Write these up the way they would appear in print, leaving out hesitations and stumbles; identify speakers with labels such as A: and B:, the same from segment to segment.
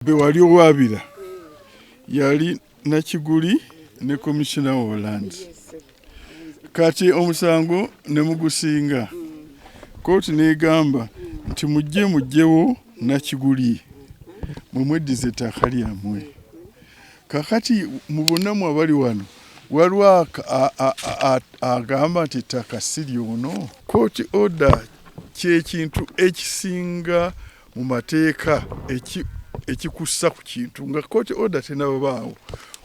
A: Be wali owaabira yali Nakiguli ne Commissioner of Lands. Kati omusango ne mugusinga, kooti n'egamba nti mujje mugyewo Nakiguli mwe mweddize ettaka lyammwe. Kakati mu bonna mu abali wano waliwo agamba nti ettaka si lyono? Court order kyekintu ekisinga mu mateeka ekikussa ku kintu. Nga court order tenababaawo,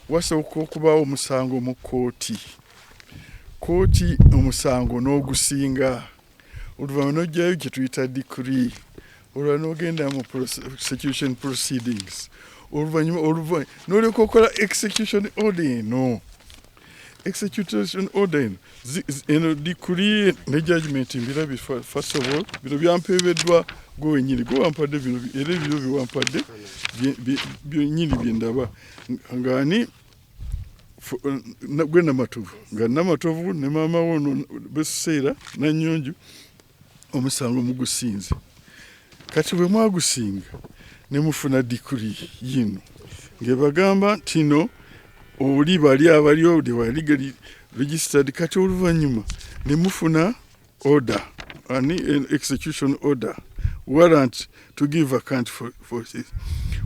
A: wasooka okubaawo omusango mu kkooti, kooti omusango n'ogusinga, oluvannyuma n'ojjayo kye tuyita decree, olwo n'ogenda mu prosecution proceedings, oluvannyuma n'olyoka okola execution order. Eno execution order eno eno decree ne judgment mbirabye. First of all, bino byampeebeddwa gwe wenyini, gwe wampadde bino, era ebyo byewampadde byenyini byendaba ngaani gwe Namatovu, nga Namatovu ne maama wo ono Besuseera Nanyonjo omusango mugusinze. Kati bwe mwagusinga ne mufuna decree yino ng'ebagamba nti no oli bali abaliwo they were legally registered. Kati oluvannyuma ne mufuna order ani execution order, warrant to give account for this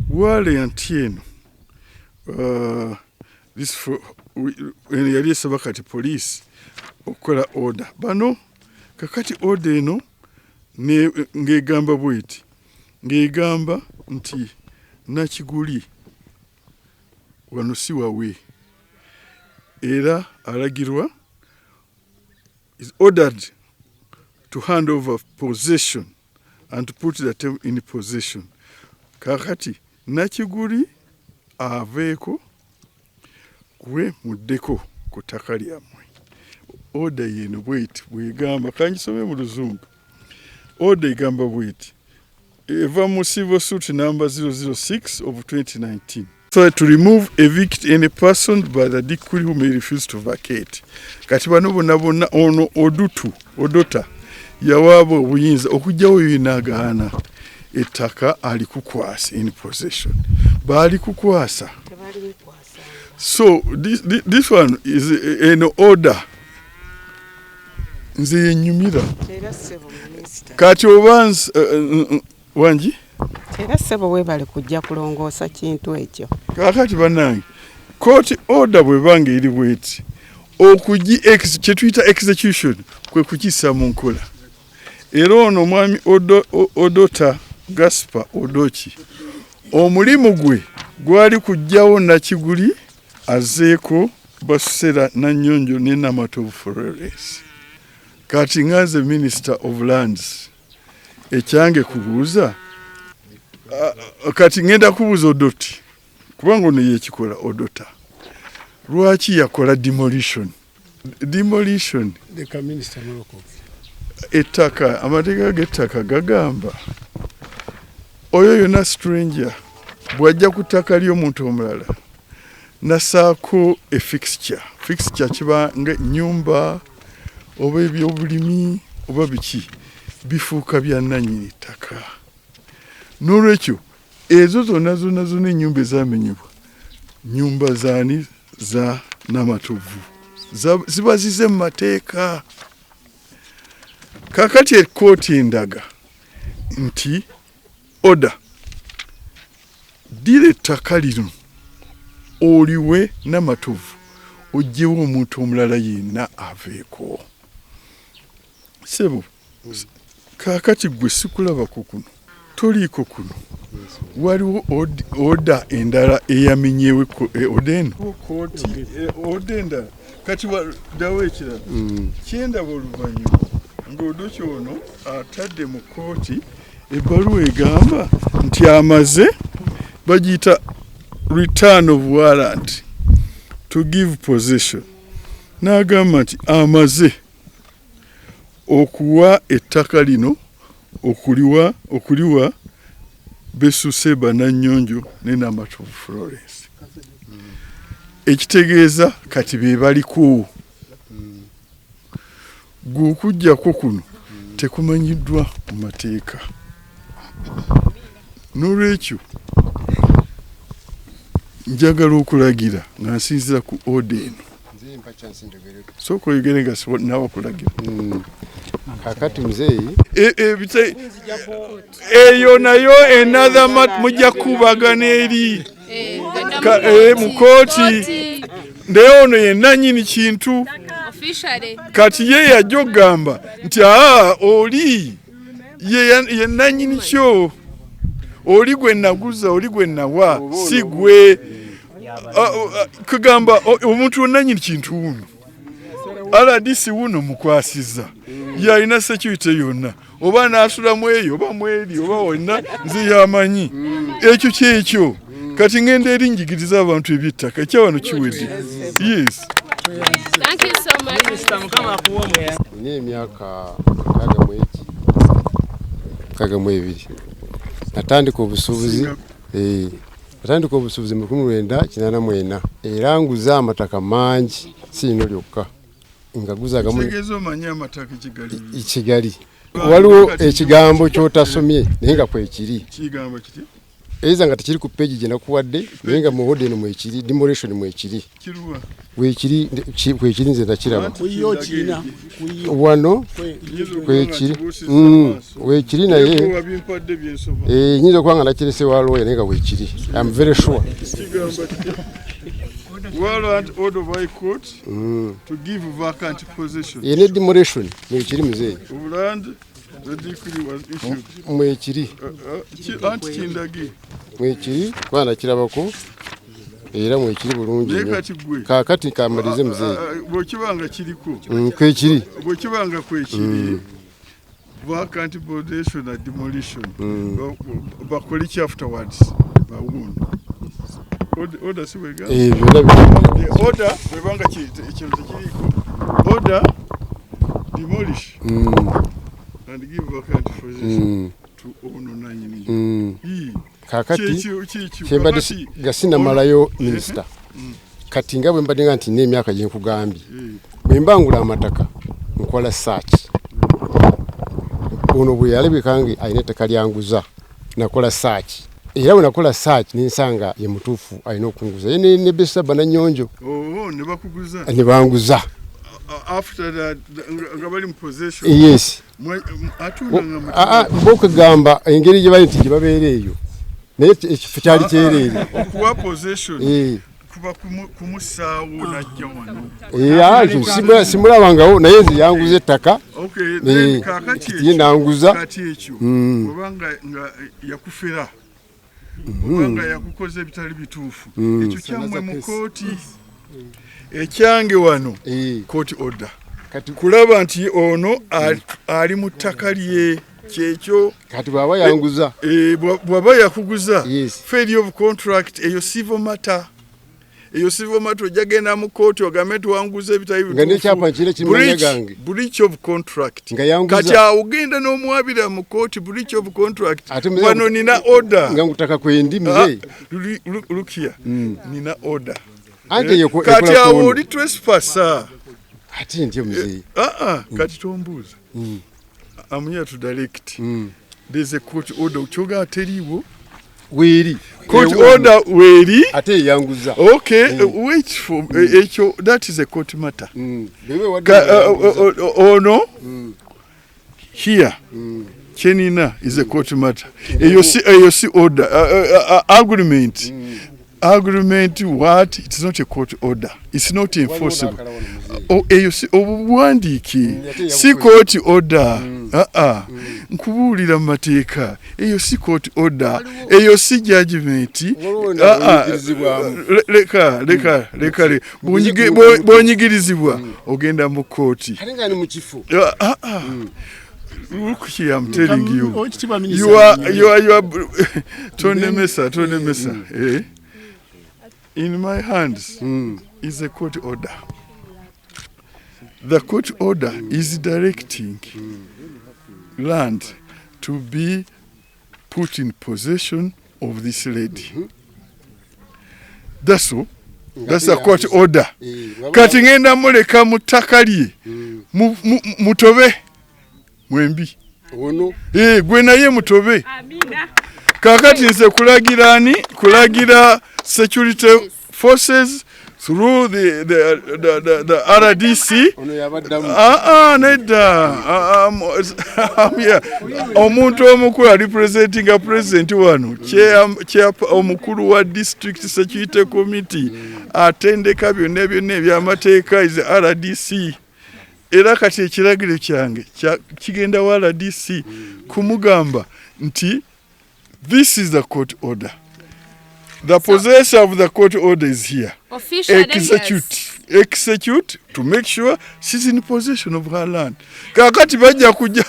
A: warrant eno, this for eno yali esaba kati police okukola order bano. Kakati order eno ng'egamba bweti, ng'egamba nti Nakiguli wano si wawe era alagirwa, is ordered to hand over possession and to put the term in possession. Kakati Nakiguli aveeko, gwe muddeko ku ttaka lyammwe. Order yeno bweti bwegamba, kangisome mu Luzungu. Order egamba bweti, eva mu civil suit number 006 of 2019. So to remove, evict any person by the decree who may refuse to vacate. Kati bano bonna bonna ono odutu odota yawaaba obuyinza okugyawo yinaagaana ettaka alikukwasa in possession, baalikukwasa. So this one is an order nze yenyumira.
B: Era ssebo minisita.
A: Kati oba wangi.
B: Era ssebo weebale kujja kulongoosa kintu ekyo.
A: Kakati bannange, court order bwebanga eri bweti, okugi kyetuyita execution kwe kukissa mu nkola. Era ono omwami Odota Gaspar Odoki, omulimu gwe gwali kujjawo Nakiguli azeeko Basusera Nanyonjo ne Namatovu Florence. Kati nga nze Minister of Lands, ekyange kubuuza, kati ngenda kubuuza Odoti, kubanga ono yekikola. Odota lwaki yakola demolition? Demolition
C: Leka minisita Mulokoke.
A: Ettaka, amateeka g'ettaka gagamba oyo yonna stranger bw'ajja ku ttaka ly'omuntu omulala nasaako efixture, fixture kiba nga ennyumba oba ebyobulimi oba biki, bifuuka bya nannyini ttaka. N'olwekyo ezo zonna zonna zonna ennyumba ezamenyebwa, nyumba zaani? Za Namatovu. Ziba zize mu mateeka. Kakati ekkooti endaga nti order ddira ettaka lino oliwe Namatovu, ogyewo omuntu omulala yenna aveeko. Sebo, kaakati gwe sikulabako kuno, toliiko kuno, waliwo order endala eyamenyewe order eno, kooti order endala. Kati ddawo ekirala kyendaba oluvannyuma ng'Odoki ono atadde mu kooti ebbaluwa egamba nti amaze, bagiyita return of warrant to give possession, n'agamba nti amaze okuwa ettaka lino, okuliwa Besuseba Nanyonjo ne Namatovu Florence, ekitegeeza kati be baliko. Gwe okujjako kuno tekumanyiddwa mu mateeka. N'olwekyo Njagala okulagira nga nsinzira ku order eno. Sooka oyogere nga nawe kulagira.
C: Kakati muzeeyi,
A: eyo nayo another mujja kubagana eri mu kooti. Naye ono yenna nnyini kintu. Kati ye yajja okugamba nti aa oli ye nannyini kyo, oli gwe naguza, oli gwe nawa, si gwe. Kugamba omuntu nannyini kintu wuno RDC wuno mukwasiza, yalina security yonna, oba n'asulamu eyo oba mweri oba wonna, nze yamanyi ekyo kyekyo. Kati ngenda eri njigiriza abantu ebyettaka, ekyawano kiwedde. Yes.
D: Thank you so much.
C: Nina emyaka 62. Natandika obusuubuzi natandika obusuubuzi mu 1984, era nguza amataka mangi, si lino lyokka nga guzagamu.
A: Kitegeeza omanyi amataka Kigali.
C: Kigali waliwo ekigambo ky'otasomye naye nga kwekiri.
A: Kigambo kiti?
C: Eiza nga tekiri ku peegi gye nakuwadde, naye nga mu order eno mwekiri, demolition mwekiri.
A: Kiruwa?
C: Weekiri, kwekiri, nze nakiraba.
E: Kuyo kiina.
C: Wano kwekiri. Weekiri naye
A: Wabimpadde byensoma.
C: Nyinza okuba nga nakirese wa lawyer, naye nga weekiri, I'm very sure.
A: Kigamba kitya? Warrant order of High Court to give vacant possession
C: Ne demolition mwekiri, muzeeyi.
A: of land. The decree was issued.
C: Mwekiri.
A: Anti kindagi.
C: Mwekiri kuba nakirabako, era mwekiri bulungi
A: Naye
C: nnyo.
A: Kati gwe
C: Kaakati kamalize, muzeeyi.
A: Bwekibanga kiriko,
C: Kwekiri.
A: Bwekibanga kwekiri, vacant possession and demolition, bakole ki afterwards? Bawuno order si bwegamba?
C: Byonna biri.
A: The order bwebanga ekintu tekiriiko order, demolish and give vacant possession to ono nanyini.
C: Kaakati
A: Kyekyo.
C: kyembadde nga sinamalayo, minisita, kati nga bwe mbadde nga nti n'emyaka gye nkugambye, bwe mbangula amataka nkola search. Ono bwe yalabika nga alina ettaka lyanguza, nakola search, era bwe nakola search nensanga ye mutuufu alina okunguza ye ne Besaba Nanyonjo.
A: Oh, ne bakuguza?
C: Ne banguza.
A: After that nga bali mu possession?
C: Yes.
A: Atunda nga
C: Bokugamba engeri gye bali nti gye babeera eyo, naye ekifo kyali kyereere.
A: Okuwa possession kuba kumussaawo najja wano.
C: Ekyo simulabangawo, naye nze yanguza ettaka.
A: Okay, then kakati
C: ye nanguza.
A: Kati ekyo obanga nga yakufera, obanga yakukoze ebitali bituufu, ekyo kyammwe mu kooti. Ekyange wano, court order
C: Kati
A: kulaba nti ono ali mu ttaka lye, kyekyo.
C: Kati bw'aba yanguza.
A: Bw'aba yakuguza,
C: Yes.
A: failure of contract, eyo civil matter, eyo civil matter. Ojja genda mu kooti ogambe nti wanguza ebitali
C: Nga n'ekyapa nkirina kiri mu mannya gange.
A: Breach of contract.
C: Nga yanguza.
A: Kati awo ogenda n'omwabira mu kooti, breach of contract.
C: Ate muzeeyi,
A: Wano nina order.
C: Nga ngutaka kwendi, muzeeyi.
A: Look here, nina order.
C: Anti eyo
A: Kati
C: ekola
A: awo
C: ku ono.
A: oli trespasser.
C: Ate ntyo, muzeeyi?
A: Ah, ah, kati tombuuza. I'm here to direct. There's a court order. Kyoga teriiwo.
C: Weeri.
A: Court order weeri.
C: Ate yeyanguza.
A: Okay, wait for ekyo, that is a court matter.
C: Bebe wadde yeyanguza.
A: Ono here kyenina is a court matter. Eyo si order, agreement. Agreement what? It's not a court order, it's not enforceable. Oh, eyo si obuwandiike,
C: Ate
A: si court order. Ah ah, nkubuulira mu mateeka, eyo si court order, eyo si judgment.
C: Waliwo
A: Ah, ah,
C: obunyigirizibwamu.
A: leka leka leka bw'onyigirizibwa ogenda mu kooti.
C: Ate nga ni mu kifo.
A: Ah, ah. Look here, I'm telling you.
E: Oweekitiibwa Minisita,
A: You are tonemesa, tonemesa. Eh? In my hands is a court order. The court order is directing land to be put in possession of this lady. That's all. That's a court order. Kati ngenda muleka mu ttaka lye, mutobe mwembi.
C: Ono.
A: Eh, gwe naye mutobe. Kakati nze kulagira ani? Kulagira Security forces through the RDC.
C: Ono yabaddamu.
A: Ah, ah, nedda. Ah, yeah. Omuntu omukulu representing president wano, chair omukulu wa district security committee, atendeka byonna byonna ebyamateeka is RDC. Era kati ekiragiro kyange kigenda wa RDC kumugamba nti this is the court order, the possessor of the court order is here.
D: Officially,
A: Execute.
D: Yes.
A: Execute to make sure she's in possession of her land. Kakati bajja kujja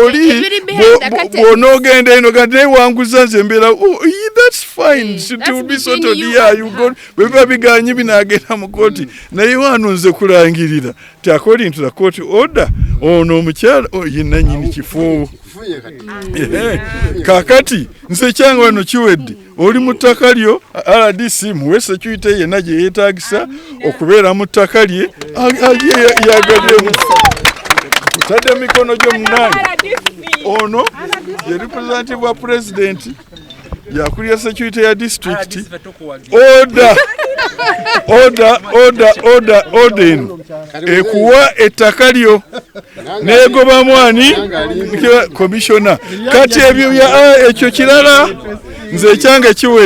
A: oli
D: Ebiri behind the curtains.
A: bw'onoogenda eno ga newanguza nze mbeera, oh, that's fine. It
D: That's
A: will be
D: between
A: sorted.
D: you
A: Yeah,
D: and
A: you
D: her.
A: go. Bwe biba biganye binaagenda mu kooti, naye wano nze kulangirira ti according to the court order, ono omukyala, oh, ye nannyini kifo.
C: Kufunye kati.
A: Ehe. Kakati nze kyange wano kiwedde. Oli mu ttaka lyo, RDC muwe security yenna gye yeetagisa okubeera mu ttaka lye yagalyemu. Kutadde emikono gyo munaani. Ono ye representative wa president, yakulira security ya district. Order, order, order, order, order eno ekuwa ettaka lyo negobamu ani? Commissioner. Kati ebyo ekyo kirala, nze ekyange kiwedde.